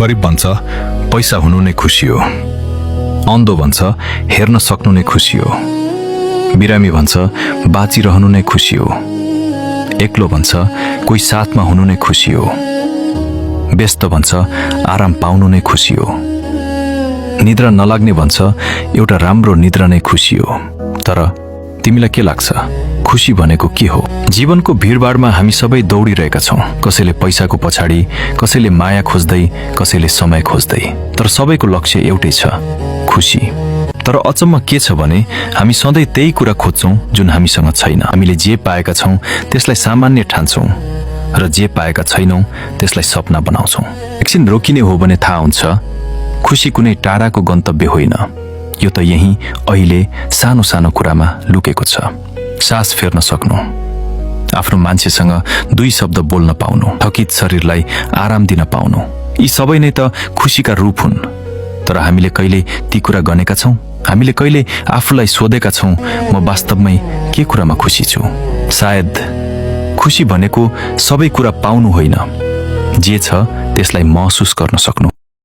गरिब भन्छ पैसा हुनु नै खुसी हो, अन्धो भन्छ हेर्न सक्नु नै खुसी हो, बिरामी भन्छ बाँचिरहनु नै खुसी हो, एक्लो भन्छ कोही साथमा हुनु नै खुसी हो, व्यस्त भन्छ आराम पाउनु नै खुसी हो, निद्रा नलाग्ने भन्छ एउटा राम्रो निद्रा नै खुसी हो। तर तिमीलाई के लाग्छ, खुसी भनेको के हो? जीवनको भिडभाडमा हामी सबै दौडिरहेका छौं, कसैले पैसाको पछाडि, कसैले माया खोज्दै, कसैले समय खोज्दै, तर सबैको लक्ष्य एउटै छ, खुसी। तर अचम्म के छ भने हामी सधैँ त्यही कुरा खोज्छौं जुन हामीसँग छैन। हामीले जे पाएका छौं त्यसलाई सामान्य ठान्छौं र जे पाएका छैनौं त्यसलाई सपना बनाउँछौं। एकछिन रोकिने हो भने थाहा हुन्छ खुसी कुनै टाढाको गन्तव्य होइन, यो त यही अहिले सानो सानो कुरामा लुकेको छ। सास फेर्न सक्नु, आफ्नो मान्छेसँग दुई शब्द बोल्न पाउनु, थकित शरीरलाई आराम दिन पाउनु, यी सबै नै त खुसीका रूप हुन्। तर हामीले कहिले ती कुरा गनेका छौं? हामीले कहिले आफूलाई सोधेका छौं म वास्तवमै के कुरामा खुसी छु? सायद खुसी भनेको सबै कुरा पाउनु होइन, जे छ त्यसलाई महसुस गर्न सक्नु।